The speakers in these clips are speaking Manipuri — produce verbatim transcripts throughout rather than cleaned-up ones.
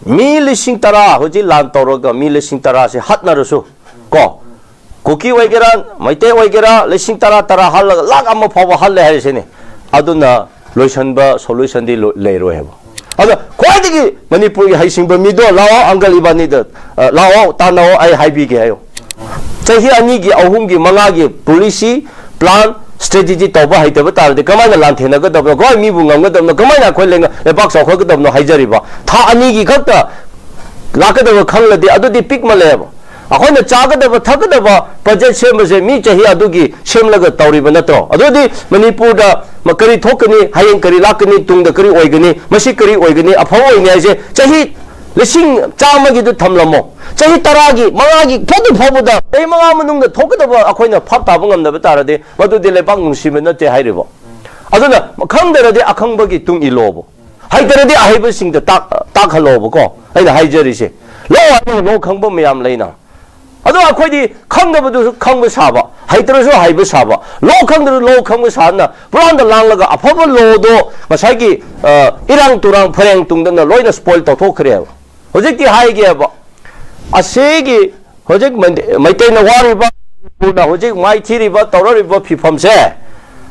ꯃꯤ ꯂꯤꯁꯤꯡ ꯇꯔꯥ ꯍꯧꯖꯤꯛ ꯂꯥꯟ ꯇꯧꯔꯒ ꯃꯤ ꯂꯤꯁꯤꯡ ꯇꯔꯥꯁꯤ ꯍꯥꯠꯅꯔꯁꯨ ꯀꯣ, ꯀꯨꯀꯤ ꯑꯣꯏꯒꯦꯔꯥ, ꯃꯩꯇꯩ ꯑꯣꯏꯒꯦꯔꯥ, ꯂꯤꯁꯤꯡ ꯇꯔꯥ, ꯇꯔꯥ ꯍꯥꯠꯂꯒ ꯂꯥꯛ ꯑꯃ ꯐꯥꯎꯕ ꯍꯥꯠꯂꯦ ꯍꯥꯏꯔꯤꯁꯤꯅꯦ꯫ ꯑꯗꯨꯅ ꯂꯣꯏꯁꯟꯕ solution ꯗꯤ ꯂꯣ-, ꯂꯩꯔꯣꯏ ꯍꯥꯏꯕ꯫ ꯑꯗꯣ ꯈ꯭ꯋꯥꯏꯗꯒꯤ ꯃꯅꯤꯄꯨꯔꯒꯤ ꯍꯩꯁꯤꯡꯕ ꯃꯤꯗꯣ ꯂꯥꯛꯑꯣ, ꯑꯪꯀꯜ ꯏꯕꯥꯅꯤꯗ, ꯑ, ꯂꯥꯛꯑꯣ, ꯇꯥꯟꯅꯑꯣ, ꯑꯩ ꯍꯥꯏꯕꯤꯒꯦ ꯍꯥꯏꯌꯣ꯫ ꯆꯍꯤ ꯑꯅꯤꯒꯤ, ꯑꯍꯨꯝꯒꯤ, ꯃꯉꯥꯒꯤ policy, plan, strategy ꯇꯧꯕ ꯍꯩꯇꯕ ꯇꯥꯔꯗꯤ ꯀꯃꯥꯏꯅ ꯂꯥꯟꯊꯦꯡꯅꯒꯗꯕꯅꯣ? ꯀꯃꯥꯏꯅ ꯃꯤꯕꯨ ꯉꯝꯒꯗꯕꯅꯣ? ꯀꯃꯥꯏꯅ ꯑꯩꯈꯣꯏ ꯂꯩꯉ-, ꯂꯩꯕꯥꯛ ꯆꯥꯎꯈꯠꯀꯗꯕꯅꯣ ꯍꯥꯏꯖꯔꯤꯕ? ꯊꯥ ꯑꯅꯤꯒꯤ ꯈꯛꯇ ꯂꯥꯛꯀꯗꯕ ꯈꯪꯂꯗꯤ ꯑꯗꯨꯗꯤ ꯄꯤꯛꯃꯜꯂꯦꯕ꯫ ꯑꯩꯈꯣꯏꯅ ꯆꯥꯒꯗꯕ ꯊꯛꯀꯗꯕ budget ꯁꯦꯝꯕꯁꯦ ꯃꯤ ꯆꯍꯤ ꯑꯗꯨꯒꯤ ꯁꯦꯝꯂꯒ ꯇꯧꯔꯤꯕ ꯅꯠꯇ꯭ꯔꯣ? ꯑꯗꯨꯗꯤ ꯃꯅꯤꯄꯨꯔꯗ ꯃ-, ꯀꯔꯤ ꯊꯣꯛꯀꯅꯤ, ꯍꯌꯦꯡ ꯀꯔꯤ ꯂꯥꯛꯀꯅꯤ, ꯇꯨꯡꯗ ꯀꯔꯤ ꯑꯣꯏꯒꯅꯤ, ꯃꯁꯤ ꯀꯔꯤ ꯑꯣꯏꯒꯅꯤ, ꯑꯐꯕ ꯑꯣꯏꯅꯤ ꯍꯥꯏꯁꯦ ꯆꯍꯤ ꯂꯤꯁꯤꯡ ꯆꯥꯝꯃꯒꯤꯗꯨ ꯊꯝꯂꯝꯃꯣ, ꯆꯍꯤ ꯇꯔꯥꯒꯤ, ꯃꯉꯥꯒꯤ, ꯐꯥꯎꯗꯨ ꯐꯥꯎꯕꯗ ꯆꯍꯤ ꯃꯉꯥ ꯃꯅꯨꯡꯗ ꯊꯣꯛꯀꯗꯕ ꯑꯩꯈꯣꯏꯅ ꯚꯥꯞ ꯇꯥꯕ ꯉꯝꯗꯕ ꯇꯥꯔꯗꯤ ꯃꯗꯨꯗꯤ ꯂꯩꯕꯥꯛ ꯅꯨꯡꯁꯤꯕ ꯅꯠꯇꯦ ꯍꯥꯏꯔꯤꯕ꯫ ꯑꯗꯨꯅ ꯈꯪꯗ꯭ꯔꯗꯤ ꯑꯈꯪꯕꯒꯤ ꯇꯨꯡ ꯏꯜꯂꯣꯕ, ꯍꯩꯇ꯭ꯔꯗꯤ ꯑꯍꯩꯕꯁꯤꯡꯗ ꯇꯥꯛ-, ꯇꯥꯛꯍꯜꯂꯣꯕꯀꯣ꯫ ꯑꯩꯅ ꯍꯥꯏꯖꯔꯤꯁꯦ, ꯂꯣ ꯍꯥꯏꯕ ꯂꯣ ꯈꯪꯕ ꯃꯌꯥꯝ ꯂꯩꯅ꯫ ꯑꯗꯣ ꯑꯩꯈꯣꯏꯗꯤ ꯈꯪꯗꯕꯗꯨꯁꯨ ꯈꯪꯕ ꯁꯥꯕ, ꯍꯩꯇ꯭ꯔꯁꯨ ꯍꯩꯕ ꯁꯥꯕ, ꯂꯣ ꯈꯪꯗ꯭ꯔꯁꯨ ꯂꯣ ꯈꯪꯕ ꯁꯥꯅ ꯄꯨꯔꯥꯟꯗ ꯂꯥꯡꯂꯒ ꯑꯐꯕ ꯂꯣꯗꯣ ꯉꯁꯥꯏꯒꯤ, ꯑ, ꯏꯔꯥꯡ ꯇꯨꯔꯥꯡ ꯐꯔꯦꯡ ꯇꯨꯡꯗꯅ ꯂꯣꯏꯅ spoil ꯇꯧꯊꯣꯛꯈ꯭ꯔꯦꯕ꯫ ꯍꯧꯖꯤꯛꯇꯤ ꯍꯥꯏꯒꯦꯕ, ꯑꯁꯤꯒꯤ ꯍꯧꯖꯤꯛ ꯃꯩ-, ꯃꯩꯇꯩꯅ ꯋꯥꯔꯤꯕ, ꯃꯅꯤꯄꯨꯔꯅ ꯍꯧꯖꯤꯛ ꯃꯥꯏꯊꯤꯔꯤꯕ, ꯇꯧꯔꯛꯂꯤꯕ ꯐꯤꯕꯝꯁꯦ,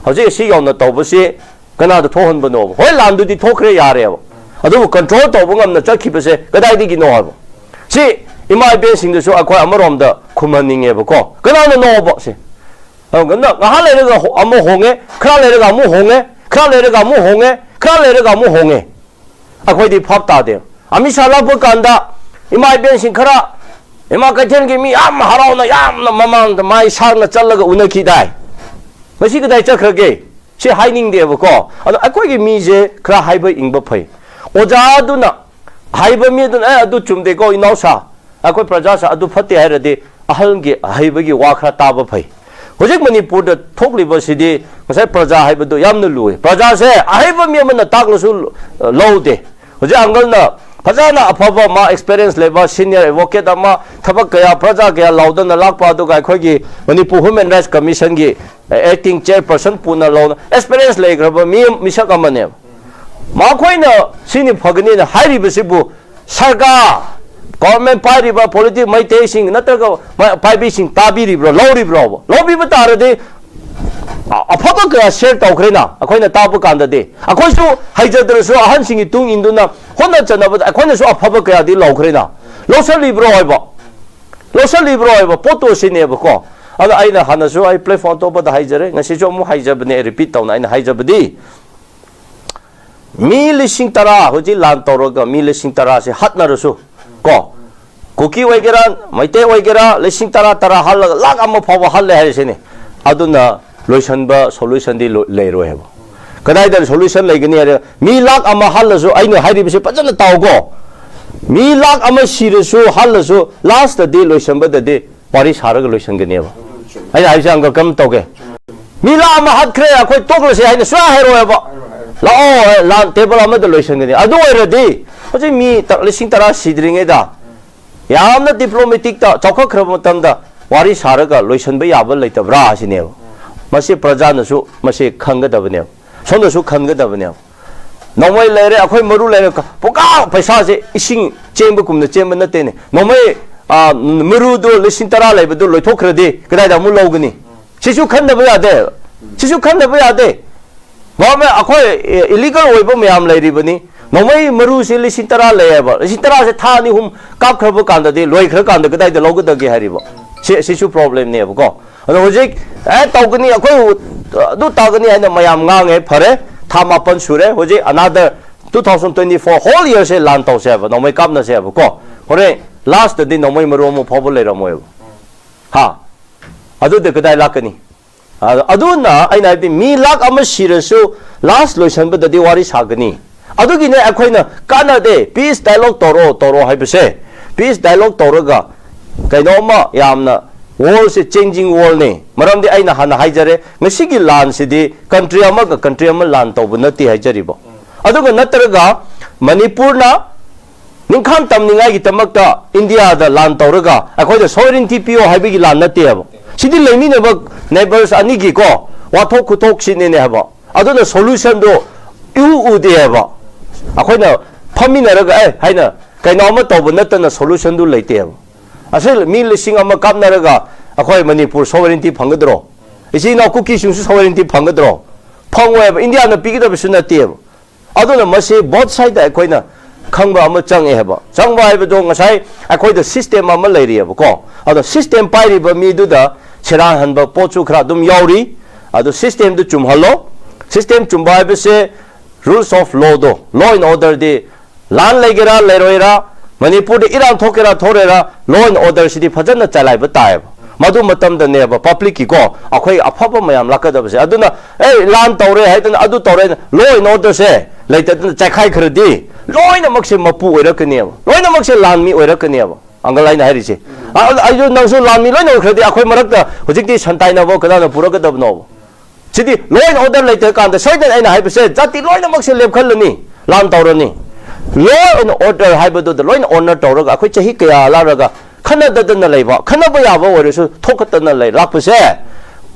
ꯍꯧꯖꯤꯛ ꯑꯁꯤ ꯌꯧꯅ ꯇꯧꯕꯁꯤ ꯀꯅꯥꯗ ꯊꯣꯛꯍꯟꯕꯅꯣꯕ? ꯍꯣꯏ, ꯂꯥꯟꯗꯨꯗꯤ ꯊꯣꯛꯈ꯭ꯔꯦ, ꯌꯥꯔꯦꯕ꯫ ꯑꯗꯨꯕꯨ control ꯇꯧꯕ ꯉꯝꯅ ꯆꯠꯈꯤꯕꯁꯦ ꯀꯗꯥꯏꯗꯒꯤꯅꯣ ꯍꯥꯏꯕ? ꯁꯤ ꯏꯃꯥ ꯏꯕꯦꯟꯁꯤꯡꯗꯁꯨ ꯑꯩꯈꯣꯏ ꯑꯃꯔꯣꯝꯗ ꯈꯨꯝꯍꯟꯅꯤꯡꯉꯦꯕꯀꯣ꯫ ꯀꯅꯥꯅꯅꯣꯕ ꯁꯤ? ꯑꯗꯨꯒ ꯉꯥꯏꯍꯥꯛ ꯂꯩꯔꯒ ꯍꯣ-, ꯑꯃꯨꯛ ꯍꯣꯡꯉꯦ, ꯈꯔ ꯂꯩꯔꯒ ꯑꯃꯨꯛ ꯍꯣꯡꯉꯦ, ꯈꯔ ꯂꯩꯔꯒ ꯑꯃꯨꯛ ꯍꯣꯡꯉꯦ, ꯈꯔ ꯂꯩꯔꯒ ꯑꯃꯨꯛ ꯍꯣꯡꯉꯦ꯫ ꯑꯩꯈꯣꯏꯗꯤ ꯚꯥꯞ ꯇꯥꯗꯦ꯫ ꯑꯃꯤꯠ ꯁꯥ ꯂꯥꯛꯄ ꯀꯥꯟꯗ ꯏꯃꯥ ꯏꯕꯦꯟꯁꯤꯡ ꯈꯔ, ꯏꯃꯥ ꯀꯩꯊꯦꯜꯒꯤ ꯃꯤ ꯌꯥꯝ ꯍꯔꯥꯎꯅ ꯌꯥꯝꯅ ꯃꯃꯥꯡꯗ ꯃꯥꯏ ꯁꯥꯡꯅ ꯆꯠꯂꯒ ꯎꯅꯈꯤꯗꯥꯏ? ꯉꯁꯤ ꯀꯗꯥꯏ ꯆꯠꯈ꯭ꯔꯒꯦ? ꯁꯤ ꯍꯥꯏꯅꯤꯡꯗꯦꯕꯀꯣ꯫ ꯑꯗꯣ ꯑꯩꯈꯣꯏꯒꯤ ꯃꯤꯁꯦ ꯈꯔ ꯍꯥꯏꯕ ꯏꯟꯕ ꯐꯩ꯫ ꯑꯣꯖꯥꯗꯨꯅ, ꯍꯥꯏꯕ ꯃꯤ ꯑꯗꯨꯅ, "ꯑꯦ, ꯑꯗꯨ ꯆꯨꯝꯗꯦꯀꯣ, ꯏꯅꯥꯎꯁꯥ, ꯑꯩꯈꯣꯏ ꯄ꯭ꯔꯖꯥꯁꯥ ꯑꯗꯨ ꯐꯠꯇꯦ" ꯍꯥꯏꯔꯗꯤ ꯑꯍꯜꯒꯤ ꯑꯍꯩꯕꯒꯤ ꯋꯥ ꯈꯔ ꯇꯥꯕ ꯐꯩ꯫ ꯍꯧꯖꯤꯛ ꯃꯅꯤꯄꯨꯔꯗ ꯊꯣꯛꯂꯤꯕꯁꯤꯗꯤ ꯉꯁꯥꯏ ꯄ꯭ꯔꯖꯥ ꯍꯥꯏꯕꯗꯨ ꯌꯥꯝꯅ ꯂꯨꯏ꯫ ꯄ꯭ꯔꯖꯥꯁꯦ ꯑꯍꯩꯕ ꯃꯤ ꯑꯃꯅ ꯇꯥꯛꯂꯁꯨ ꯂꯧꯗꯦ꯫ ꯍꯧꯖꯤꯛ ꯑꯪꯀꯜꯅ ꯐꯖꯅ ꯑꯐꯕ, ꯃꯥ experience ꯂꯩꯕ senior advocate ꯑꯃ, ꯊꯕꯛ ꯀꯌꯥ, ꯄ꯭ꯔꯖꯥ ꯀꯌꯥ ꯂꯥꯎꯗꯅ ꯂꯥꯛꯄ, ꯑꯗꯨꯒ ꯑꯩꯈꯣꯏꯒꯤ ꯃꯅꯤꯄꯨꯔ Human Rights Commission ꯒꯤ acting chairperson ꯄꯨꯅ ꯂꯧꯅ experience ꯂꯩꯈ꯭ꯔꯕ ꯃꯤ, ꯃꯤꯁꯛ ꯑꯃꯅꯦꯕ꯫ ꯃꯈꯣꯏꯅ ꯁꯤꯅꯤ ꯐꯒꯅꯤꯅ ꯍꯥꯏꯔꯤꯕꯁꯤꯕꯨ ꯁꯔꯀꯥꯔ, ꯒꯣꯚꯔꯟꯃꯦꯟ ꯄꯥꯏꯔꯤꯕ ꯄꯣꯂꯤꯇꯤꯛ ꯃꯩꯇꯩꯁꯤꯡ ꯅꯠꯇ꯭ꯔꯒ ꯃ- ꯄꯥꯏꯕꯤꯁꯤꯡ ꯇꯥꯕꯤꯔꯤꯕ꯭ꯔꯣ? ꯂꯧꯔꯤꯕ꯭ꯔꯣꯕ? ꯂꯧꯕꯤꯕ ꯇꯥꯔꯗꯤ ꯑ- ꯑꯐꯕ ꯀꯌꯥ ꯁꯤꯌꯔ ꯇꯧꯈ꯭ꯔꯦꯅ꯫ ꯑꯩꯈꯣꯏꯅ ꯇꯥꯕ ꯀꯥꯟꯗꯗꯤ ꯑꯩꯈꯣꯏꯁꯨ ꯍꯩꯖꯗ꯭ꯔꯁꯨ ꯑꯍꯟꯁꯤꯡꯒꯤ ꯇꯨꯡ ꯏꯟꯗꯨꯅ ꯍꯣꯠꯅꯖꯅꯕꯗ ꯑꯩꯈꯣꯏꯅꯁꯨ ꯑꯐꯕ ꯀꯌꯥꯗꯤ ꯂꯧꯈ꯭ꯔꯦꯅ꯫ ꯂꯧꯁꯜꯂꯤꯕ꯭ꯔꯣ ꯍꯥꯏꯕ? ꯂꯧꯁꯜꯂꯤꯕ꯭ꯔꯣ ꯍꯥꯏꯕ ꯄꯣꯠꯇꯣ ꯁꯤꯅꯦꯕꯀꯣ꯫ ꯑꯗꯣ ꯑꯩꯅ ꯍꯥꯟꯅꯁꯨ ꯑꯩ ꯄ꯭ꯂꯦꯠꯐꯣꯝ ꯑꯇꯣꯞꯄꯗ ꯍꯥꯏꯖꯔꯦ, ꯉꯁꯤꯁꯨ ꯑꯃꯨꯛ ꯍꯥꯏꯖꯕꯅꯦ, ꯔꯤꯄꯤꯠ ꯇꯧꯅ ꯑꯩꯅ ꯍꯥꯏꯖꯕꯗꯤ, ꯃꯤ ꯂꯤꯁꯤꯡ ꯇꯔꯥ ꯍꯧꯖꯤꯛ ꯂꯥꯟ ꯇꯧꯔꯒ ꯃꯤ ꯂꯤꯁꯤꯡ ꯇꯔꯥꯁꯦ ꯍꯥꯠꯅꯔꯁꯨ ꯀꯣ, ꯀꯨꯀꯤ ꯑꯣꯏꯒꯦꯔꯥ, ꯃꯩꯇꯩ ꯑꯣꯏꯒꯦꯔꯥ, ꯂꯤꯁꯤꯡ ꯇꯔꯥ, ꯇꯔꯥ ꯍꯥꯠꯂꯒ ꯂꯥꯛ ꯑꯃ ꯐꯥꯎꯕ ꯍꯥꯠꯂꯦ ꯍꯥꯏꯔꯤꯁꯤꯅꯦ꯫ ꯑꯗꯨꯅ ꯂꯣꯏꯁꯟꯕ ꯁꯣꯂꯨꯁꯟꯗꯤ ꯂꯣ- ꯂꯩꯔꯣꯏ ꯍꯥꯏꯕ꯫ ꯀꯗꯥꯏꯗ ꯁꯣꯂꯨꯁꯟ ꯂꯩꯒꯅꯤ ꯍꯥꯏꯔꯒ, ꯃꯤ ꯂꯥꯛ ꯑꯃ ꯍꯥꯠꯂꯁꯨ, ꯑꯩꯅ ꯍꯥꯏꯔꯤꯕꯁꯤ ꯐꯖꯅ ꯇꯥꯎꯀꯣ, ꯃꯤ ꯂꯥꯛ ꯑꯃ ꯁꯤꯔꯁꯨ, ꯍꯥꯠꯂꯁꯨ, ꯂꯥꯁꯇꯗꯤ ꯂꯣꯏꯁꯟꯕꯗꯗꯤ ꯋꯥꯔꯤ ꯁꯥꯔꯒ ꯂꯣꯏꯁꯟꯒꯅꯦꯕ꯫ ꯑꯩꯅ ꯍꯥꯏꯁꯦ ꯑꯪꯀ ꯀꯔꯝ ꯇꯧꯒꯦ? ꯃꯤ ꯂꯥꯛ ꯑꯃ ꯍꯥꯠꯈ꯭ꯔꯦ, ꯑꯩꯈꯣꯏ ꯇꯣꯛꯂꯁꯦ ꯍꯥꯏꯅ ꯁꯨꯡꯍꯥꯏ ꯍꯥꯏꯔꯣꯏꯕ꯫ ꯂꯥꯛꯑꯣ, ꯂꯥꯟ ꯇꯦꯕꯜ ꯑꯃꯗ ꯂꯣꯏꯁꯟꯒꯅꯤ꯫ ꯑꯗꯨ ꯑꯣꯏꯔꯗꯤ ꯍꯧꯖꯤꯛ ꯃꯤ ꯇ- ꯂꯤꯁꯤꯡ ꯇꯔꯥ ꯁꯤꯗ꯭ꯔꯤꯉꯩꯗ ꯌꯥꯝꯅ ꯗꯤꯄ꯭ꯂꯣꯃꯦꯇꯤꯛꯇ ꯆꯥꯎꯈꯠꯈ꯭ꯔꯕ ꯃꯇꯝꯗ ꯋꯥꯔꯤ ꯁꯥꯔꯒ ꯂꯣꯏꯁꯟꯕ ꯌꯥꯕ ꯂꯩꯇꯕ꯭ꯔꯥ ꯍꯥꯏꯁꯤꯅꯦꯕ꯫ ꯃꯁꯤ ꯄ꯭ꯔꯖꯥꯅꯁꯨ ꯃꯁꯤ ꯈꯪꯒꯗꯕꯅꯦꯕ, ꯁꯣꯝꯗꯁꯨ ꯈꯟꯒꯗꯕꯅꯦꯕ꯫ ꯅꯣꯡꯃꯩ ꯂꯩꯔꯦ, ꯑꯩꯈꯣꯏ ꯃꯔꯨ ꯂꯩꯔꯦ, ꯄꯨꯀꯥ ꯄꯩꯁꯥꯁꯦ ꯏꯁꯤꯡ ꯆꯦꯟꯕꯒꯨꯝꯅ ꯆꯦꯟꯕ ꯅꯠꯇꯦꯅꯦ꯫ ꯅꯣꯡꯃꯩ, ꯑ, ꯃꯔꯨꯗꯣ ꯂꯤꯁꯤꯡ ꯇꯔꯥ ꯂꯩꯕꯗꯣ ꯂꯣꯏꯊꯣꯛꯈ꯭ꯔꯗꯤ ꯀꯗꯥꯏꯗ ꯑꯃꯨꯛ ꯂꯧꯒꯅꯤ? ꯁꯤꯁꯨ ꯈꯟꯗꯕ ꯌꯥꯗꯦ꯫ ꯁꯤꯁꯨ ꯈꯟꯗꯕ ꯌꯥꯗꯦ꯫ ꯒꯣꯚꯔꯟꯃꯦꯟ, ꯑꯩꯈꯣꯏ ꯏꯂꯤꯒꯜ ꯑꯣꯏꯕ ꯃꯌꯥꯝ ꯂꯩꯔꯤꯕꯅꯤ꯫ ꯅꯣꯡꯃꯩ ꯃꯔꯨꯁꯤ ꯂꯤꯁꯤꯡ ꯇꯔꯥ ꯂꯩꯌꯦꯕ꯫ ꯂꯤꯁꯤꯡ ꯇꯔꯥꯁꯦ ꯊꯥ ꯑꯅꯤ ꯑꯍꯨꯝ ꯀꯥꯞꯈ꯭ꯔꯕ ꯀꯥꯟꯗꯗꯤ, ꯂꯣꯏꯈ꯭ꯔꯀꯥꯟꯗ ꯀꯗꯥꯏꯗ ꯂꯧꯒꯗꯒꯦ ꯍꯥꯏꯔꯤꯕ? ꯁꯤ, ꯁꯤꯁꯨ ꯄ꯭ꯔꯣꯕ꯭ꯂꯦꯝꯅꯦꯕꯀꯣ꯫ ꯑꯗꯣ ꯍꯧꯖꯤꯛ, "ꯑꯦ, ꯇꯧꯒꯅꯤ, ꯑꯩꯈꯣꯏ ꯑꯗꯨ ꯇꯧꯒꯅꯤ" ꯍꯥꯏꯅ ꯃꯌꯥꯝ ꯉꯥꯡꯉꯦ꯫ ꯐꯔꯦ, ꯊꯥ ꯃꯥꯄꯟ ꯁꯨꯔꯦ꯫ ꯍꯧꯖꯤꯛ another two thousand twenty four whole yearꯁꯦ ꯂꯥꯟ ꯇꯧꯁꯦ ꯍꯥꯏꯕ, ꯅꯣꯡꯃꯩ ꯀꯥꯞꯅꯁꯦ ꯍꯥꯏꯕꯀꯣ꯫ ꯍꯣꯔꯦꯟ ꯂꯥꯁꯇꯗꯤ ꯅꯣꯡꯃꯩ ꯃꯔꯨ ꯑꯃ ꯐꯥꯎꯕ ꯂꯩꯔꯝꯃꯣꯏꯕ꯫ ꯍꯥ? ꯑꯗꯨꯗ ꯀꯗꯥꯏ ꯂꯥꯛꯀꯅꯤ? ꯑ-, ꯑꯗꯨꯅ ꯑꯩꯅ ꯍꯥꯏꯕꯗꯤ, ꯃꯤ ꯂꯥꯛ ꯑꯃ ꯁꯤꯔꯁꯨ ꯂꯥꯁ ꯂꯣꯏꯁꯟꯕꯗꯗꯤ ꯋꯥꯔꯤ ꯁꯥꯒꯅꯤ꯫ ꯑꯗꯨꯒꯤꯅꯦ ꯑꯩꯈꯣꯏꯅ, "ꯀꯥꯟꯅꯗꯦ, ꯄꯤꯁ ꯗꯥꯏꯂꯣꯒ ꯇꯧꯔꯣ, ꯇꯧꯔꯣ" ꯍꯥꯏꯕꯁꯦ꯫ ꯄꯤꯁ ꯗꯥꯏꯂꯣꯒ ꯇꯧꯔꯒ ꯀꯩꯅꯣꯝꯃ ꯌꯥꯝꯅ, ꯋꯥꯔꯜꯁꯦ ꯆꯦꯟꯖꯤꯡ ꯋꯥꯔꯜꯅꯦ꯫ ꯃꯔꯝꯗꯤ ꯑꯩꯅ ꯍꯥꯟꯅ ꯍꯥꯏꯖꯔꯦ, ꯉꯁꯤꯒꯤ ꯂꯥꯟꯁꯤꯗꯤ ꯀꯟꯇ꯭ꯔꯤ ꯑꯃꯒ ꯀꯟꯇ꯭ꯔꯤ ꯑꯃ ꯂꯥꯟ ꯇꯧꯕ ꯅꯠꯇꯦ ꯍꯥꯏꯖꯔꯤꯕ꯫ ꯑꯗꯨꯒ ꯅꯠꯇ꯭ꯔꯒ ꯃꯅꯤꯄꯨꯔꯅ ꯅꯤꯡꯈꯥꯡ ꯇꯝꯅꯤꯡꯉꯥꯏꯒꯤꯗꯃꯛꯇ ꯏꯟꯗꯤꯌꯥꯗ ꯂꯥꯟ ꯇꯧꯔꯒ ꯑꯩꯈꯣꯏꯗ sovereignty ꯄꯤꯌꯣ ꯍꯥꯏꯕꯒꯤ ꯂꯥꯟ ꯅꯠꯇꯦꯕ꯫ ꯁꯤꯗꯤ ꯂꯩꯃꯤꯟꯅꯕ ꯅꯦꯕꯔꯁ ꯑꯅꯤꯒꯤꯀꯣ ꯋꯥꯊꯣꯛ ꯈꯨꯊꯣꯛꯁꯤꯅꯤꯅꯦ ꯍꯥꯏꯕ꯫ ꯑꯗꯨꯅ ꯁꯣꯂꯨꯁꯟꯗꯣ ꯏꯎ ꯎꯗꯦ ꯍꯥꯏꯕ꯫ ꯑꯩꯈꯣꯏꯅ ꯐꯝꯃꯤꯟꯅꯔꯒ, "ꯑꯦ" ꯍꯥꯏꯅ ꯀꯩꯅꯣ ꯑꯃ ꯇꯧꯕ ꯅꯠꯇꯅ solution ꯗꯨ ꯂꯩꯇꯦꯕ꯫ ꯑꯁꯤ ꯃꯤ ꯂꯤꯁꯤꯡ ꯑꯃ ꯀꯥꯞꯅꯔꯒ ꯑꯩꯈꯣꯏ ꯃꯅꯤꯄꯨꯔ sovereignty ꯐꯪꯒꯗ꯭ꯔꯣ? ꯏꯆꯤꯟ ꯏꯅꯥꯎ ꯀꯨꯀꯤꯁꯤꯡꯁꯨ sovereignty ꯐꯪꯒꯗ꯭ꯔꯣ? ꯐꯪꯉꯣꯏꯕ꯫ ꯏꯟꯗꯤꯌꯥꯅ ꯄꯤꯒꯗꯕꯁꯨ ꯅꯠꯇꯦꯕ꯫ ꯑꯗꯨꯅ ꯃꯁꯤ both side ꯗ ꯑꯩꯈꯣꯏꯅ ꯈꯪꯕ ꯑꯃ ꯆꯪꯉꯦ ꯍꯥꯏꯕ꯫ ꯆꯪꯕ ꯍꯥꯏꯕꯗꯣ ꯉꯁꯥꯏ ꯑꯩꯈꯣꯏꯗ system ꯑꯃ ꯂꯩꯔꯤꯑꯕꯀꯣ꯫ ꯑꯗꯣ system ꯄꯥꯏꯔꯤꯕ ꯃꯤꯗꯨꯗ ꯁꯦꯔꯥꯟ ꯍꯟꯕ ꯄꯣꯠꯁꯨ ꯈꯔ ꯑꯗꯨꯝ ꯌꯥꯎꯔꯤ꯫ ꯑꯗꯣ system ꯗꯨ ꯆꯨꯝꯍꯜꯂꯣ꯫ System ꯆꯨꯝꯕ ꯍꯥꯏꯕꯁꯦ rules of law ꯗꯣ, law and order ꯗꯤ ꯂꯥꯟ ꯂꯩꯒꯦꯔꯥ ꯂꯩꯔꯣꯏꯔꯥ, ꯃꯅꯤꯄꯨꯔꯗ ꯏꯔꯥꯡ ꯊꯣꯛꯀꯦꯔꯥ ꯊꯣꯛꯔꯣꯏꯔꯥ, law and order ꯁꯤꯗꯤ ꯐꯖꯅ ꯆꯂꯥꯏꯕ ꯇꯥꯏꯌꯦꯕ꯫ ꯃꯗꯨ ꯃꯇꯝꯗꯅꯦꯕ public ꯀꯤꯀꯣ ꯑꯩꯈꯣꯏ ꯑꯐꯕ ꯃꯌꯥꯝ ꯂꯥꯛꯀꯗꯕꯁꯦ꯫ ꯑꯗꯨꯅ ꯑꯦ ꯂꯥꯟ ꯇꯧꯔꯦ ꯍꯥꯏꯗꯅ, ꯑꯗꯨ ꯇꯧꯔꯦ ꯍꯥꯏꯗꯅ, law and order ꯁꯦ ꯂꯩꯇꯗꯅ ꯆꯥꯏꯈꯥꯏꯈ꯭ꯔꯗꯤ ꯂꯣꯏꯅꯃꯛꯁꯦ ꯃꯄꯨ ꯑꯣꯏꯔꯛꯀꯅꯦꯕ, ꯂꯣꯏꯅꯃꯛꯁꯦ ꯂꯥꯟꯃꯤ ꯑꯣꯏꯔꯛꯀꯅꯦꯕ꯫ ꯑꯪꯀꯜ ꯑꯩꯅ ꯍꯥꯏꯔꯤꯁꯦ, ꯑ-, ꯑꯩꯁꯨ ꯅꯪꯁꯨ ꯂꯥꯟꯃꯤ ꯂꯣꯏꯅ ꯑꯣꯏꯈ꯭ꯔꯗꯤ ꯑꯩꯈꯣꯏ ꯃꯔꯛꯇ ꯍꯧꯖꯤꯛꯇꯤ ꯁꯟ ꯇꯥꯏꯅꯕ ꯀꯅꯥꯅ ꯄꯨꯔꯛꯀꯗꯕꯅꯣꯕ? ꯁꯤꯗꯤ law and order ꯂꯩꯇ꯭ꯔꯀꯥꯟꯗ ꯁꯣꯏꯗꯅ ꯑꯩꯅ ꯍꯥꯏꯕꯁꯦ ꯖꯥꯇꯤ ꯂꯣꯏꯅꯃꯛꯁꯦ ꯂꯦꯞꯈꯠꯂꯅꯤ, ꯂꯥꯟ ꯇꯧꯔꯅꯤ꯫ Law and order ꯍꯥꯏꯕꯗꯨꯗ ꯂꯣꯏꯅ honor ꯇꯧꯔꯒ ꯑꯩꯈꯣꯏ ꯆꯍꯤ ꯀꯌꯥ ꯂꯥꯛꯂꯒ ꯈꯟꯅꯗꯗꯅ ꯂꯩꯕ, ꯈꯟꯅꯕ ꯌꯥꯕ ꯑꯣꯏꯔꯁꯨ ꯊꯣꯛꯈꯠꯇꯅ ꯂꯩ ꯂꯥꯛꯄꯁꯦ,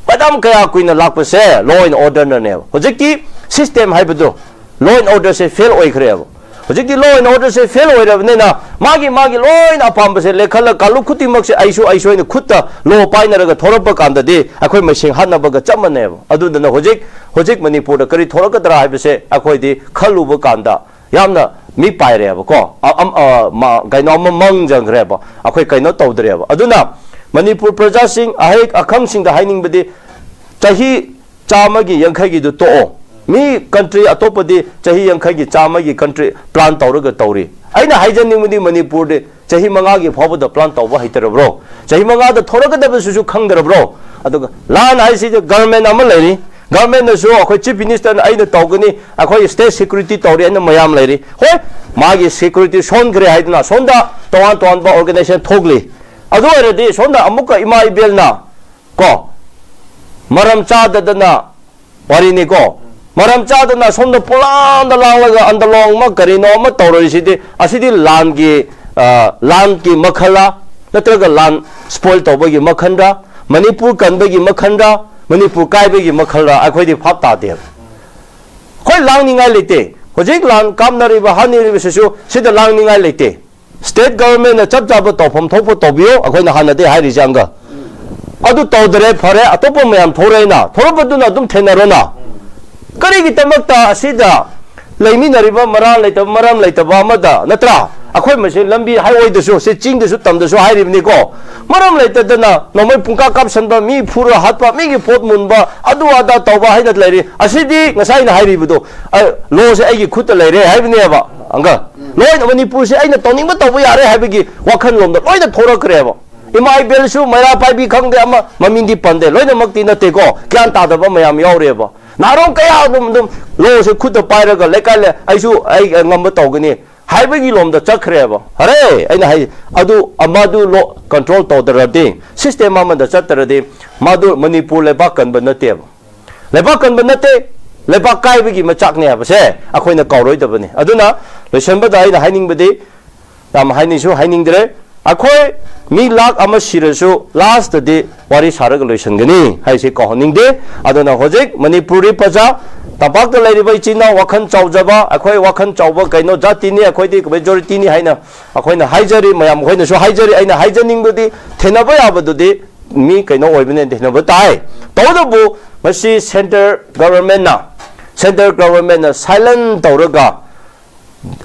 ꯃꯇꯝ ꯀꯌꯥ ꯀꯨꯏꯅ ꯂꯥꯛꯄꯁꯦ law and order ꯅꯅꯦꯕ꯫ ꯍꯧꯖꯤꯛꯇꯤ system ꯍꯥꯏꯕꯗꯣ, law and order say fail ꯑꯣꯏꯈ꯭ꯔꯦꯕ꯫ ꯍꯧꯖꯤꯛꯇꯤ law and order say fail ꯑꯣꯏꯔꯕꯅꯤꯅ ꯃꯥꯒꯤ ꯃꯥꯒꯤ ꯂꯣꯏꯅ ꯑꯄꯥꯝꯕꯁꯦ ꯂꯦꯈꯠꯂ ꯀꯥꯡꯂꯨꯞ ꯈꯨꯗꯤꯡꯃꯛꯁꯦ ꯑꯩꯁꯨ ꯑꯩꯁꯨ ꯑꯩꯅ ꯈꯨꯠꯇ law ꯄꯥꯏꯅꯔꯒ ꯊꯣꯔꯛꯄ ꯀꯥꯟꯗꯗꯤ ꯑꯩꯈꯣꯏ ꯃꯁꯦꯟ ꯍꯥꯠꯅꯕꯒ ꯆꯞ ꯃꯥꯟꯅꯩꯕ꯫ ꯑꯗꯨꯗꯨꯅ ꯍꯧꯖꯤꯛ, ꯍꯧꯖꯤꯛ ꯃꯅꯤꯄꯨꯔꯗ ꯀꯔꯤ ꯊꯣꯔꯛꯀꯗ꯭ꯔꯥ ꯍꯥꯏꯕꯁꯦ ꯑꯩꯈꯣꯏꯗꯤ ꯈꯜꯂꯨꯕ ꯀꯥꯟꯗ ꯌꯥꯝꯅ ꯃꯤꯠ ꯄꯥꯏꯔꯦꯕꯀꯣ꯫ ꯑ-, ꯑꯝ-, ꯑ, ꯃ-, ꯀꯩꯅꯣ ꯑꯃ ꯃꯪꯖꯈ꯭ꯔꯦꯕ, ꯑꯩꯈꯣꯏ ꯀꯩꯅꯣ ꯇꯧꯗ꯭ꯔꯦꯕ꯫ ꯑꯗꯨꯅ ꯃꯅꯤꯄꯨꯔ ꯄ꯭ꯔꯖꯥꯁꯤꯡ, ꯑꯍꯩ ꯑꯈꯪꯁꯤꯡꯗ ꯍꯥꯏꯅꯤꯡꯕꯗꯤ, ꯆꯍꯤ ꯆꯥꯝꯃꯒꯤ ꯌꯥꯡꯈꯩꯒꯤꯗꯨ ꯇꯣꯛꯑꯣ꯫ ꯃꯤ country ꯑꯇꯣꯞꯄꯗꯤ ꯆꯍꯤ ꯌꯥꯡꯈꯩꯒꯤ, ꯆꯥꯝꯃꯒꯤ country plan ꯇꯧꯔꯒ ꯇꯧꯔꯤ꯫ ꯑꯩꯅ ꯍꯥꯏꯖꯅꯤꯡꯕꯗꯤ ꯃꯅꯤꯄꯨꯔꯗꯤ ꯆꯍꯤ ꯃꯉꯥꯒꯤ ꯐꯥꯎꯕꯗ plan ꯇꯧꯕ ꯍꯩꯇꯔꯕ꯭ꯔꯣ? ꯆꯍꯤ ꯃꯉꯥꯗ ꯊꯣꯔꯛꯀꯗꯕꯁꯤꯁꯨ ꯈꯪꯗ꯭ꯔꯕ꯭ꯔꯣ? ꯑꯗꯨꯒ ꯂꯥꯟ ꯍꯥꯏꯁꯤꯗꯤ government ꯑꯃ ꯂꯩꯔꯤ, government ꯅꯁꯨ ꯑꯩꯈꯣꯏ Chief Minister ꯅ ꯑꯩꯅ ꯇꯧꯒꯅꯤ, ꯑꯩꯈꯣꯏ state security ꯇꯧꯔꯤ ꯍꯥꯏꯅ ꯃꯌꯥꯝ ꯂꯩꯔꯤ꯫ ꯍꯣꯏ, ꯃꯥꯒꯤ security ꯁꯣꯟꯈ꯭ꯔꯦ ꯍꯥꯏꯗꯅ ꯁꯣꯝꯗ ꯇꯣꯉꯥꯟ ꯇꯣꯉꯥꯟꯕ organization ꯊꯣꯛꯂꯤ꯫ ꯑꯗꯨ ꯑꯣꯏꯔꯗꯤ ꯁꯣꯝꯗ ꯑꯃꯨꯛꯀ ꯏꯃꯥ ꯏꯕꯦꯜꯅ ꯀꯣ, ꯃꯔꯝ ꯆꯥꯗꯗꯅ ꯋꯥꯔꯤꯅꯤꯀꯣ, ꯃꯔꯝ ꯆꯥꯗꯅ ꯁꯣꯝꯗ ꯄꯨꯂꯥꯟꯗ ꯂꯥꯡꯂꯒ ꯑꯟꯗꯂꯣꯡ ꯑꯃ ꯀꯔꯤꯅꯣ ꯑꯃ ꯇꯧꯔꯤꯁꯤꯗꯤ, ꯑꯁꯤꯗꯤ ꯂꯥꯟꯒꯤ, ꯑ, ꯂꯥꯟꯒꯤ ꯃꯈꯜꯂ, ꯅꯠꯇ꯭ꯔꯒ ꯂꯥꯟ spoil ꯇꯧꯕꯒꯤ ꯃꯈꯜꯔ, ꯃꯅꯤꯄꯨꯔ ꯀꯟꯕꯒꯤ ꯃꯈꯜꯔ, ꯃꯅꯤꯄꯨꯔ ꯀꯥꯏꯕꯒꯤ ꯃꯈꯜꯔ, ꯑꯩꯈꯣꯏꯗꯤ ꯚꯥꯞ ꯇꯥꯗꯦꯕ꯫ ꯑꯩꯈꯣꯏ ꯂꯥꯡꯅꯤꯡꯉꯥꯏ ꯂꯩꯇꯦ꯫ ꯍꯧꯖꯤꯛ ꯂꯥꯟ ꯀꯥꯞꯅꯔꯤꯕ, ꯍꯥꯠꯅꯔꯤꯕꯁꯤꯁꯨ ꯁꯤꯗ ꯂꯥꯡꯅꯤꯡꯉꯥꯏ ꯂꯩꯇꯦ꯫ ꯁ꯭ꯇꯦꯠ ꯒꯚꯔꯟꯃꯦꯟꯠꯅ ꯆꯞ ꯆꯥꯕ ꯇꯧꯐꯝ ꯊꯣꯛꯄ ꯇꯧꯕꯤꯌꯣ, ꯑꯩꯈꯣꯏꯅ ꯍꯥꯟꯅꯗꯤ ꯍꯥꯏꯔꯤꯁꯦ ꯑꯪꯒ꯫ ꯑꯗꯨ ꯇꯧꯗꯔꯦ, ꯐꯔꯦ, ꯑꯇꯣꯞꯄ ꯃꯌꯥꯝ ꯊꯣꯔꯛꯑꯦꯅ, ꯊꯣꯔꯛꯄꯗꯨꯅ ꯑꯗꯨꯝ ꯊꯦꯡꯅꯔꯣꯅ꯫ ꯀꯔꯤꯒꯤꯗꯃꯛꯇ ꯑꯁꯤꯗ ꯂꯩꯃꯤꯟꯅꯔꯤꯕ ꯃꯔꯥ ꯂꯩꯇꯕ, ꯃꯔꯝ ꯂꯩꯇꯕ ꯑꯃꯗ, ꯅꯠꯇ꯭ꯔꯥ? ꯑꯩꯈꯣꯏ ꯃꯁꯦꯟ ꯂꯝꯕꯤ ꯍꯥꯏꯋꯦꯗꯁꯨ, ꯁꯤ ꯆꯤꯡꯗꯁꯨ ꯇꯝꯗꯁꯨ ꯍꯥꯏꯔꯤꯕꯅꯤꯀꯣ, ꯃꯔꯝ ꯂꯩꯇꯗꯅ ꯅꯣꯡꯃꯩ ꯄꯨꯡꯀꯥꯞ ꯀꯥꯞꯁꯟꯕ, ꯃꯤ ꯐꯨꯔ ꯍꯥꯠꯄ, ꯃꯤꯒꯤ ꯄꯣꯠ ꯃꯨꯟꯕ, ꯑꯗꯨ ꯑꯗꯥ ꯇꯧꯕ ꯍꯥꯏꯅ ꯂꯩꯔꯤ꯫ ꯑꯁꯤꯗꯤ ꯉꯁꯥꯏ ꯑꯩꯅ ꯍꯥꯏꯔꯤꯕꯗꯣ, ꯑ, ꯂꯣꯁꯦ ꯑꯩꯒꯤ ꯈꯨꯠꯇ ꯂꯩꯔꯦ ꯍꯥꯏꯕꯅꯦꯕ꯫ ꯑꯪꯒ, ꯂꯣꯏꯅ ꯃꯅꯤꯄꯨꯔꯁꯦ ꯑꯩꯅ ꯇꯧꯅꯤꯡꯕ ꯇꯧꯕ ꯌꯥꯔꯦ ꯍꯥꯏꯕꯒꯤ ꯋꯥꯈꯜꯂꯣꯝꯗ ꯂꯣꯏꯅ ꯊꯣꯔꯛꯈ꯭ꯔꯦꯕ꯫ ꯏꯃꯥ ꯏꯕꯦꯜꯁꯨ ꯃꯩꯔꯥ ꯄꯥꯏꯕꯤ ꯈꯪꯗꯦ, ꯑꯃ ꯃꯃꯤꯡꯗꯤ ꯄꯟꯗꯦ, ꯂꯣꯏꯅꯃꯛꯇꯤ ꯅꯠꯇꯦꯀꯣ, ꯒ꯭ꯌꯥꯟ ꯇꯥꯗꯕ ꯃꯌꯥꯝ ꯌꯥꯎꯔꯦꯕ꯫ ꯅꯍꯥꯔꯣꯟ ꯀꯌꯥ ꯑꯗꯨꯝ, ꯑꯗꯨꯝ ꯂꯣꯁꯦ ꯈꯨꯠꯇ ꯄꯥꯏꯔꯒ ꯂꯩꯀꯥꯏ ꯂꯩ, "ꯑꯩꯁꯨ ꯑꯩ ꯉꯝꯕ ꯇꯧꯒꯅꯤ" ꯍꯥꯏꯕꯒꯤ ꯂꯣꯝꯗ ꯆꯠꯈ꯭ꯔꯦꯕ꯫ ꯐꯔꯦ, ꯑꯩꯅ ꯍꯥꯏ, ꯑꯗꯨ ꯑꯃꯗꯨ ꯂꯣ ꯀꯟꯇ꯭ꯔꯣꯜ ꯇꯧꯗ꯭ꯔꯗꯤ, ꯁꯤꯁꯇꯦꯝ ꯑꯃꯗ ꯆꯠꯇ꯭ꯔꯗꯤ, ꯃꯥꯗꯨ ꯃꯅꯤꯄꯨꯔ ꯂꯩꯕꯥꯛ ꯀꯟꯕ ꯅꯠꯇꯦꯕ꯫ ꯂꯩꯕꯥꯛ ꯀꯟꯕ ꯅꯠꯇꯦ, ꯂꯩꯕꯥꯛ ꯀꯥꯏꯕꯒꯤ ꯃꯆꯥꯛꯅꯦ ꯍꯥꯏꯕꯁꯦ ꯑꯩꯈꯣꯏꯅ ꯀꯥꯎꯔꯣꯏꯗꯕꯅꯤ꯫ ꯑꯗꯨꯅ ꯂꯣꯏꯁꯤꯟꯕꯗ ꯑꯩꯅ ꯍꯥꯏꯅꯤꯡꯕꯗꯤ, ꯌꯥꯝ ꯍꯥꯏꯅꯤꯡꯁꯨ ꯍꯥꯏꯅꯤꯡꯗ꯭ꯔꯦ, ꯑꯩꯈꯣꯏ ꯃꯤ ꯂꯥꯛ ꯑꯃ ꯁꯤꯔꯁꯨ ꯂꯥꯁꯇꯗꯤ ꯋꯥꯔꯤ ꯁꯥꯔꯒ ꯂꯣꯏꯁꯤꯟꯒꯅꯤ ꯍꯥꯏꯁꯤ ꯀꯥꯎꯍꯟꯅꯤꯡꯗꯦ꯫ ꯑꯗꯨꯅ ꯍꯧꯖꯤꯛ ꯃꯅꯤꯄꯨꯔꯤ ꯄ꯭ꯔꯖꯥ, ꯇꯝꯄꯥꯛꯇ ꯂꯩꯔꯤꯕ ꯏꯆꯤꯟ ꯏꯅꯥꯎ, ꯋꯥꯈꯜ ꯆꯥꯎꯖꯕ, ꯑꯩꯈꯣꯏ ꯋꯥꯈꯜ ꯆꯥꯎꯕ ꯀꯩꯅꯣ ꯖꯥꯇꯤꯅꯤ, ꯑꯩꯈꯣꯏꯗꯤ ꯃꯦꯖꯣꯔꯤꯇꯤꯅꯤ ꯍꯥꯏꯅ ꯑꯩꯈꯣꯏꯅ ꯍꯥꯏꯖꯔꯤ, ꯃꯌꯥꯝ ꯑꯩꯈꯣꯏꯅꯁꯨ ꯍꯥꯏꯖꯔꯤ꯫ ꯑꯩꯅ ꯍꯥꯏꯖꯅꯤꯡꯕꯗꯤ, ꯊꯦꯡꯅꯕ ꯌꯥꯕꯗꯨꯗꯤ ꯃꯤ ꯀꯩꯅꯣ ꯑꯣꯏꯕꯅꯤꯅ ꯊꯦꯡꯅꯕ ꯇꯥꯏ꯫ ꯇꯧꯕꯇꯕꯨ ꯃꯁꯤ ꯁꯦꯟꯇꯔ ꯒꯚꯔꯟꯃꯦꯟꯠꯅ, ꯁꯦꯟꯇꯔ ꯒꯚꯔꯟꯃꯦꯟꯠꯅ ꯁꯥꯏꯂꯦꯟ ꯇꯧꯔꯒ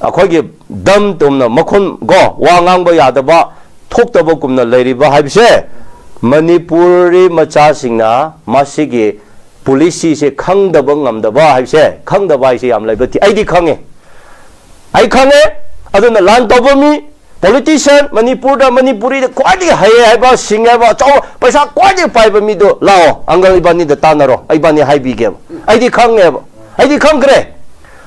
ꯑꯩꯈꯣꯏꯒꯤ ꯗꯝ ꯇꯨꯝꯅ ꯃꯈꯨꯟ ꯀꯣ ꯋꯥ ꯉꯥꯡꯕ ꯌꯥꯗꯕ, ꯊꯣꯛꯇꯕꯒꯨꯝꯅ ꯂꯩꯔꯤꯕ ꯍꯥꯏꯕꯁꯦ ꯃꯅꯤꯄꯨꯔꯤ ꯃꯆꯥꯁꯤꯡꯅ ꯃꯁꯤꯒꯤ ꯄꯣꯂꯤꯁꯤꯁꯦ ꯈꯪꯗꯕ ꯉꯝꯗꯕ ꯍꯥꯏꯕꯁꯦ, ꯈꯪꯗꯕ ꯍꯥꯏꯁꯦ ꯌꯥꯝ ꯂꯩꯕ ꯊꯤ-, ꯑꯩꯗꯤ ꯈꯪꯉꯦ, ꯑꯩ ꯈꯪꯉꯦ꯫ ꯑꯗꯨꯅ ꯂꯥꯟ ꯇꯧꯕ ꯃꯤ, ꯄꯣꯂꯤꯇꯤꯁꯤꯌꯥꯟ, ꯃꯅꯤꯄꯨꯔꯗ, ꯃꯅꯤꯄꯨꯔꯤꯗ ꯈ꯭ꯋꯥꯏꯗꯒꯤ ꯍꯩꯌꯦ ꯍꯥꯏꯕ, ꯁꯤꯡꯉꯦ ꯍꯥꯏꯕ, ꯑꯆꯧꯕ ꯄꯩꯁꯥ ꯈ꯭ꯋꯥꯏꯗꯒꯤ ꯄꯥꯏꯕ ꯃꯤꯗꯣ ꯂꯥꯛꯑꯣ, ꯑꯪꯀꯜ ꯏꯕꯥꯅꯤꯗ ꯇꯥꯟꯅꯔꯣ, ꯏꯕꯥꯅꯤ ꯍꯥꯏꯕꯤꯒꯦꯕ꯫ ꯑꯩꯗꯤ ꯈꯪꯉꯦꯕ, ꯑꯩꯗꯤ ꯈꯪꯈ꯭ꯔꯦ꯫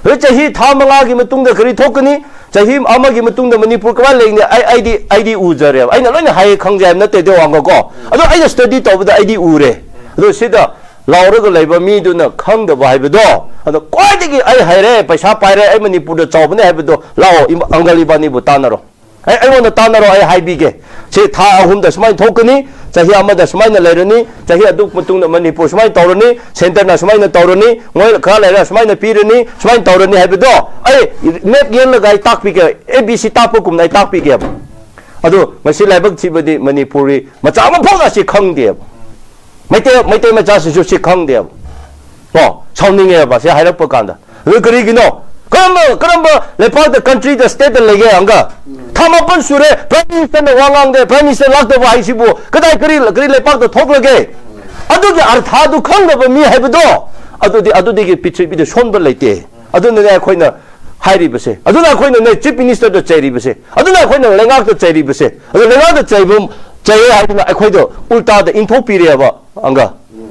ꯍꯧꯖꯤꯛ ꯆꯍꯤ ꯊꯥ ꯃꯉꯥꯒꯤ ꯃꯇꯨꯡꯗ ꯀꯔꯤ ꯊꯣꯛꯀꯅꯤ, ꯆꯍꯤ ꯑꯃꯒꯤ ꯃꯇꯨꯡꯗ ꯃꯅꯤꯄꯨꯔ ꯀꯃꯥꯏꯅ ꯂꯩꯒꯅꯤ, ꯑꯩ, ꯑꯩꯗꯤ, ꯑꯩꯗꯤ ꯎꯖꯔꯦꯕ꯫ ꯑꯩꯅ ꯂꯣꯏꯅ ꯍꯥꯏꯌꯦ ꯈꯪꯖꯩ ꯍꯥꯏꯕ ꯅꯠꯇꯦ, ꯗꯦꯋꯥꯡꯒ ꯀꯣ꯫ ꯑꯗꯣ ꯑꯩꯅ ꯁ꯭ꯇꯗꯤ ꯇꯧꯕꯗ ꯑꯩꯗꯤ ꯎꯔꯦ꯫ ꯑꯗꯣ ꯁꯤꯗ ꯂꯥꯎꯔꯒ ꯂꯩꯕ ꯃꯤꯗꯨꯅ ꯈꯪꯗꯕ ꯍꯥꯏꯕꯗꯣ, ꯑꯗꯣ ꯈ꯭ꯋꯥꯏꯗꯒꯤ ꯑꯩ ꯍꯩꯔꯦ, ꯄꯩꯁꯥ ꯄꯥꯏꯔꯦ, ꯑꯩ ꯃꯅꯤꯄꯨꯔꯗ ꯆꯥꯎꯕꯅꯦ ꯍꯥꯏꯕꯗꯣ ꯂꯥꯛꯑꯣ, ꯏꯃ-, ꯑꯪꯀꯜ ꯏꯕꯥꯅꯤꯕꯨ ꯇꯥꯟꯅꯔꯣ꯫ ꯑꯩ, ꯑꯩꯉꯣꯟꯗ ꯇꯥꯟꯅꯔꯣ, ꯑꯩ ꯍꯥꯏꯕꯤꯒꯦ꯫ ꯁꯤ ꯊꯥ ꯑꯍꯨꯝꯗ ꯁꯨꯃꯥꯏꯅ ꯊꯣꯛꯀꯅꯤ, ꯆꯍꯤ ꯑꯃꯗ ꯁꯨꯃꯥꯏꯅ ꯂꯩꯔꯅꯤ, ꯆꯍꯤ ꯑꯗꯨ ꯃꯇꯨꯡꯗ ꯃꯅꯤꯄꯨꯔ ꯁꯨꯃꯥꯏꯅ ꯇꯧꯔꯅꯤ, centreꯅ ꯁꯨꯃꯥꯏꯅ ꯇꯧꯔꯅꯤ, ꯃꯣꯏ ꯈꯔ ꯂꯩꯔ ꯁꯨꯃꯥꯏꯅ ꯄꯤꯔꯅꯤ, ꯁꯨꯃꯥꯏꯅ ꯇꯧꯔꯅꯤ ꯍꯥꯏꯕꯗꯣ ꯑꯩ map ꯌꯦꯡꯂꯒ ꯑꯩ ꯇꯥꯛꯄꯤꯒꯦ, A B C ꯇꯥꯛꯄꯒꯨꯝꯅ ꯑꯩ ꯇꯥꯛꯄꯤꯒꯦꯕ꯫ ꯑꯗꯨ ꯉꯁꯤ ꯂꯥꯏꯕꯛ ꯊꯤꯕꯗꯤ ꯃꯅꯤꯄꯨꯔꯤ ꯃꯆꯥ ꯑꯃ ꯐꯥꯎꯅ ꯁꯤ ꯈꯪꯗꯦꯕ꯫ ꯃꯩꯇꯩ, ꯃꯩꯇꯩ ꯃꯆꯥꯁꯤꯡꯁꯨ ꯁꯤ ꯈꯪꯗꯦꯕ꯫ ꯀꯣ, ꯁꯥꯎꯅꯤꯡꯉꯦꯕ ꯁꯤ ꯍꯥꯏꯔꯛꯄ ꯀꯥꯟꯗ꯫ ꯑꯗꯨ ꯀꯔꯤꯒꯤꯅꯣ? ꯀꯔꯝꯕ, ꯀꯔꯝꯕ ꯂꯩꯄꯥꯛꯇ, countryꯗ, stateꯇ ꯂꯩꯒꯦ ꯑꯪꯀꯜ? ꯊꯥ ꯃꯥꯄꯟ ꯁꯨꯔꯦ, Prime Ministerꯅ ꯋꯥ ꯉꯥꯡꯗꯦ, Prime Minister ꯂꯥꯛꯇꯕ ꯍꯥꯏꯁꯤꯕꯨ ꯀꯗꯥꯏ, ꯀꯔꯤ, ꯀꯔꯤ ꯂꯩꯄꯥꯛꯇ ꯊꯣꯛꯂꯒꯦ? ꯑꯗꯨꯒꯤ ꯑꯔꯊꯥꯗꯨ ꯈꯪꯗꯕ ꯃꯤ ꯍꯥꯏꯕꯗꯣ, ꯑꯗꯨꯗꯤ, ꯑꯗꯨꯗꯒꯤ ꯄ꯭ꯔꯤꯊꯤꯕꯤꯗ ꯁꯣꯟꯕ ꯂꯩꯇꯦ꯫ ꯑꯗꯨꯅꯅꯦ ꯑꯩꯈꯣꯏꯅ ꯍꯥꯏꯔꯤꯕꯁꯦ꯫ ꯑꯗꯨꯅ ꯑꯩꯈꯣꯏꯅꯅꯦ Chief Ministerꯗ ꯆꯩꯔꯤꯕꯁꯦ꯫ ꯑꯗꯨꯅ ꯑꯩꯈꯣꯏꯅ ꯂꯩꯉꯥꯛꯇ ꯆꯩꯔꯤꯕꯁꯦ꯫ ꯑꯗꯨ ꯂꯩꯉꯥꯛꯇ ꯆꯩꯕ, ꯆꯩꯌꯦ ꯍꯥꯏꯗꯅ ꯑꯩꯈꯣꯏꯗ ꯎꯜꯇꯥꯗ ꯏꯟꯊꯣꯛꯄꯤꯔꯦꯕ ꯑꯪꯀꯜ꯫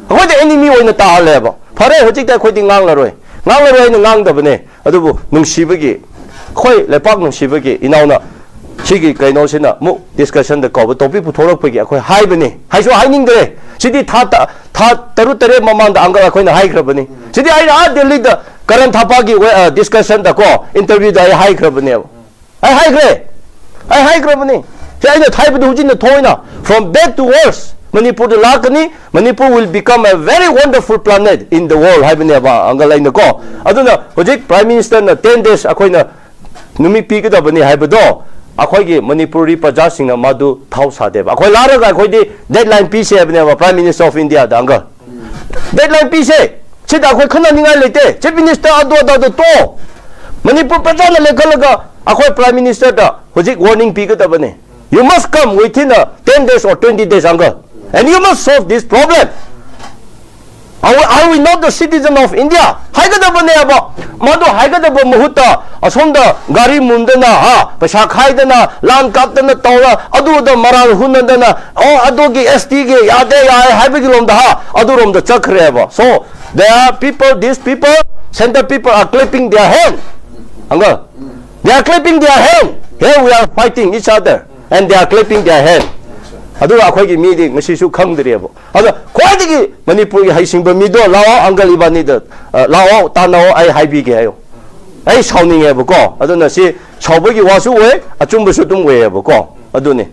ꯑꯩꯈꯣꯏꯗ enemy ꯑꯣꯏꯅ ꯇꯥꯍꯜꯂꯦꯕ꯫ ꯐꯔꯦ, ꯍꯧꯖꯤꯛꯇꯤ ꯑꯩꯈꯣꯏꯗꯤ ꯉꯥꯡꯂꯔꯣꯏ꯫ ꯉꯥꯡꯂꯔꯣꯏ ꯍꯥꯏꯅ ꯉꯥꯡꯗꯕꯅꯦ꯫ ꯑꯗꯨꯕꯨ ꯅꯨꯡꯁꯤꯕꯒꯤ, ꯑꯩꯈꯣꯏ ꯂꯩꯄꯥꯛ ꯅꯨꯡꯁꯤꯕꯒꯤ ꯏꯅꯥꯎꯅ ꯁꯤꯒꯤ ꯀꯩꯅꯣꯁꯤꯅ ꯑꯃꯨꯛ discussionꯗ ꯀꯧꯕ topic ꯄꯨꯊꯣꯔꯛꯄꯒꯤ ꯑꯩꯈꯣꯏ ꯍꯥꯏꯕꯅꯤ꯫ ꯍꯥꯏꯁꯨ ꯍꯥꯏꯅꯤꯡꯗ꯭ꯔꯦ꯫ ꯁꯤꯗꯤ ꯊꯥ ꯇ-, ꯊꯥ ꯇꯔꯨꯛ ꯇꯔꯦꯠ ꯃꯃꯥꯡꯗ ꯑꯪꯀꯜ ꯑꯩꯈꯣꯏꯅ ꯍꯥꯏꯈ꯭ꯔꯕꯅꯤ꯫ ꯁꯤꯗꯤ ꯑꯩꯅ ꯑꯥ ꯗꯦꯜꯂꯤꯗ ꯀꯔꯟ ꯊꯥꯄꯥꯒꯤ ꯋꯦ-, ꯑ, discussionꯗ ꯀꯣ, interviewꯗ ꯑꯩ ꯍꯥꯏꯈ꯭ꯔꯕꯅꯦꯕ꯫ ꯑꯩ ꯍꯥꯏꯈ꯭ꯔꯦ꯫ ꯑꯩ ꯍꯥꯏꯈ꯭ꯔꯕꯅꯤ꯫ ꯁꯤ ꯑꯩꯅ ꯍꯥꯏꯕꯗꯨ ꯍꯧꯖꯤꯛꯅ ꯊꯣꯏꯅ, from bad to worse, ꯃꯅꯤꯄꯨꯔꯗ ꯂꯥꯛꯀꯅꯤ, Manipur will become a very wonderful planet in the world ꯍꯥꯏꯕꯅꯦꯕ ꯑꯪꯀꯜ ꯑꯩꯅ ꯀꯣ꯫ ꯑꯗꯨꯅ ꯍꯧꯖꯤꯛ Prime Ministerꯅ ten days ꯑꯩꯈꯣꯏꯅ ꯅꯨꯃꯤꯠ ꯄꯤꯒꯗꯕꯅꯤ ꯍꯥꯏꯕꯗꯣ ꯑꯩꯈꯣꯏꯒꯤ ꯃꯅꯤꯄꯨꯔꯤ ꯄ꯭ꯔꯖꯥꯁꯤꯡꯅ ꯃꯗꯨ ꯊꯧ ꯁꯥꯗꯦꯕ꯫ ꯑꯩꯈꯣꯏ ꯂꯥꯛꯂꯒ ꯑꯩꯈꯣꯏꯗꯤ deadline ꯄꯤꯁꯦ ꯍꯥꯏꯕꯅꯦꯕ Prime Minister of Indiaꯗ uncle. Deadline ꯄꯤꯁꯦ꯫ ꯁꯤꯗ ꯑꯩꯈꯣꯏ ꯈꯟꯅꯅꯤꯡꯉꯥꯏ ꯂꯩꯇꯦ꯫ Chief Minister ꯑꯗꯨ ꯑꯗꯥꯗ ꯇꯣꯛꯑꯣ꯫ ꯃꯅꯤꯄꯨꯔ ꯄ꯭ꯔꯖꯥꯅ ꯂꯦꯡꯈꯠꯂꯒ ꯑꯩꯈꯣꯏ Prime Ministerꯗ ꯍꯧꯖꯤꯛ warning ꯄꯤꯒꯗꯕꯅꯤ꯫ You must come within a ten days or twenty days, uncle. And you must solve this problem. Are we, are we not the citizen of India? ꯍꯥꯏꯒꯗꯕꯅꯦꯕ꯫ ꯃꯗꯨ ꯍꯥꯏꯒꯗꯕ ꯃꯍꯨꯠꯇ ꯑꯁꯣꯝꯗ ꯒꯥꯔꯤ ꯃꯨꯟꯗꯅ, ꯍꯥ, ꯄꯩꯁꯥ ꯈꯥꯏꯗꯅ, ꯂꯥꯟ ꯀꯥꯞꯇꯅ ꯇꯧꯔ, ꯑꯗꯨꯗ ꯃꯔꯥꯜ ꯍꯨꯟꯅꯗꯅ, ꯑꯣ, ꯑꯗꯨꯒꯤ S Tꯒꯤ ꯌꯥꯗꯦ, ꯌꯥꯏ ꯍꯥꯏꯕꯒꯤ ꯂꯣꯝꯗ, ꯍꯥ, ꯑꯗꯨꯔꯣꯝꯗ ꯆꯠꯈ꯭ꯔꯦꯕ꯫ So, there are people, these people, centre people are clapping their hand. Uncle, they are clapping their hand. Here we are fighting each other, and they are clapping their hand. ꯑꯗꯨꯒ ꯑꯩꯈꯣꯏꯒꯤ ꯃꯤꯗꯤ ꯉꯁꯤꯁꯨ ꯈꯪꯗ꯭ꯔꯤꯑꯕ꯫ ꯑꯗꯣ ꯈ꯭ꯋꯥꯏꯗꯒꯤ ꯃꯅꯤꯄꯨꯔꯒꯤ ꯍꯩꯁꯤꯡꯕ ꯃꯤꯗꯣ ꯂꯥꯛꯑꯣ, ꯑꯪꯀꯜ ꯏꯕꯥꯅꯤꯗ, ꯑ, ꯂꯥꯛꯑꯣ, ꯇꯥꯟꯅꯑꯣ, ꯑꯩ ꯍꯥꯏꯕꯤꯒꯦ ꯍꯥꯏꯌꯣ꯫ ꯑꯩ ꯁꯥꯎꯅꯤꯡꯉꯦꯕꯀꯣ꯫ ꯑꯗꯨꯅ ꯁꯤ ꯁꯥꯎꯕꯒꯤ ꯋꯥꯁꯨ ꯑꯣꯏ, ꯑꯆꯨꯝꯕꯁꯨ ꯑꯗꯨꯝ ꯑꯣꯏꯌꯦꯕꯀꯣ꯫ ꯑꯗꯨꯅꯤ꯫